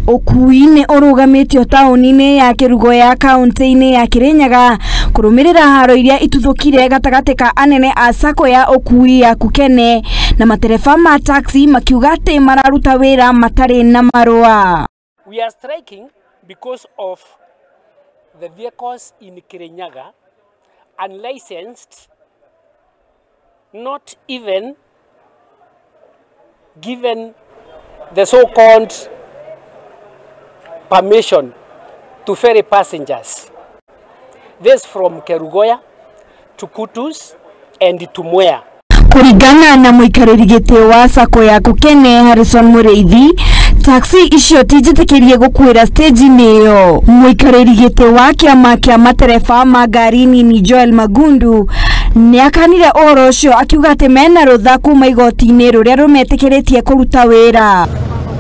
Ũkui nĩ ũrũgamĩtio taũni-inĩ ya Kerugoya kaunti-inĩ ya Kirinyaga kũrũmĩrĩra haro iria ituthũkire gatagatĩ ka anene a sacco ya ũkui ya Kukene na matereba ma taxi makiuga atĩ mararuta wĩra matarĩ na marũa. We are striking because of the vehicles in Kirinyaga unlicensed, not even given the so-called permission to ferry passengers. This from Kerugoya to Kutus and to Mwea. Kũringana na mũikarĩri gĩtĩ wa sacco ya Kukene Harrison Mũrĩithi, taxi icio ti njĩtĩkĩrie gũkuĩra stage-inĩ ĩyo. Mũikarĩri gĩtĩ wa kĩama kĩa matereba ma ngari nini Joel Magundu nĩakanire ũhoro ũcio akiuga atĩ mena rũtha kuma igoti-inĩ rũrĩa rũmetĩkĩrĩtie kũruta wĩra.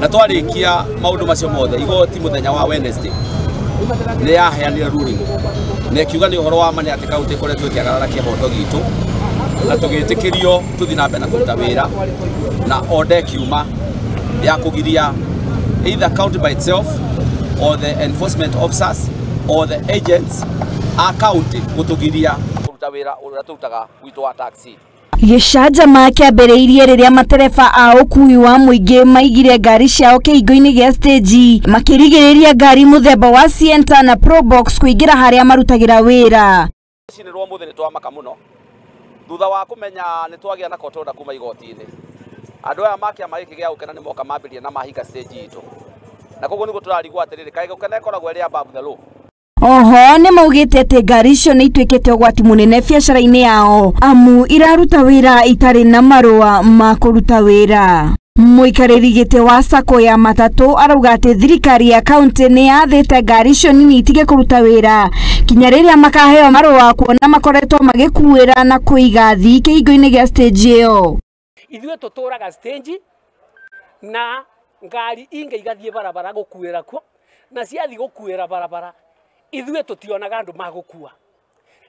Na twarikia maundu macio mothe igoti muthenya wa Wednesday ni yaheanire ruling na ikiuga ni uhoro wa ma ni ati kaunti ikoretwo ikiagarara kihoto gitu na tugitikirio tuthi na mbere na kuruta wira na order kiuma ya kugiria either county by itself or the enforcement officers or the agents a county gutugiria kuruta wira uria turutaga gwitu wa taxi. Gĩcanjama kĩambĩrĩirie rĩrĩa matereba a ũkui wa mũingĩ maigire ngari ciao kĩhingo-inĩ gĩa stage makĩrigĩrĩria ngari mũthemba wa Sienta na Probox kũingĩra harĩa marutagĩra wĩra. Rũcinĩ rwa mũthĩ nĩ twamaka mũno thutha wa kũmenya nĩ twagĩa na court order kuma igoti-inĩ. Andũ aya ma kĩama gĩkĩ gĩa gũkena nĩ moka mambĩrĩria na mahinga stage itũ, na koguo nĩguo tũrarigwo atĩrĩrĩ, kaĩ gũkena ĩkoragwo ĩrĩ above the law. Oho nĩ maugĩte atĩ ngari icio nĩ ituĩkĩte ũgwati mũnene biacara-inĩ yao amu iraruta wĩra itarĩ na marũa ma kũruta wĩra. Mũikarĩri gĩtĩ wa sacco ya matatũ arauga atĩ thirikari ya kaunti nĩ yathĩte ngari icio nini itige kũruta wĩra kinya rĩrĩa makaheo marũa kuona makoretwo magĩkuĩra na kũiga thii kĩhingo-inĩ gĩa stage ĩyo. Ithuĩ tũtũraga stage na ngari ingĩ igathiĩ barabara gũkuĩra kuo, na ciathiĩ gũkuĩra barabara ithuĩ tũtionaga andũ magũkua.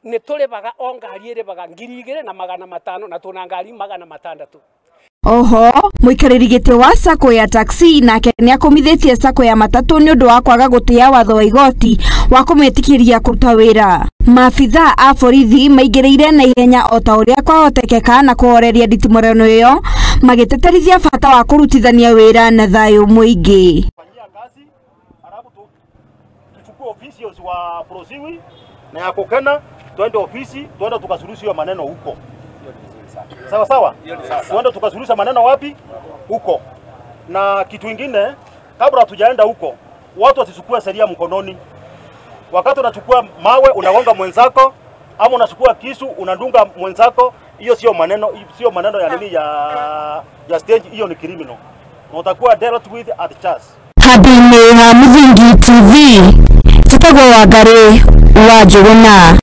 Nĩ tũrĩbaga o ngari ĩrĩbaga 2500 na tũna ngari 600. Oho mũikarĩri gĩtĩ wa sacco ya taxi nake nĩakũmithĩtie sacco ya matatũ nĩ ũndũ wa kwaga gũtĩa watho wa igoti wa kũmetĩkĩria kũruta wĩra. Maabitha a borithi maingĩrĩire na ihenya o ta ũrĩa kwahotekeka na kũhoreria nditimũrano ĩyo magĩteterithia bata wa kũrutithania wĩra na thayũ mũingĩ. Officials wa Prosiwi na ya Kukena tuende ofisi, tuende tukasuluhisha maneno huko. Sawa sawa? Tuende tukasuluhisha maneno wapi? Huko. Na kitu kingine, kabla hatujaenda huko, watu wasichukue sheria mkononi. Wakati unachukua mawe unagonga mwenzako ama unachukua kisu unadunga mwenzako, hiyo sio maneno ya nini ya stage, hiyo ni criminal. Na utakuwa dealt with at charge. Kabine ha Muthingi TV. Tũtagwo Wangari wa Njũgũna.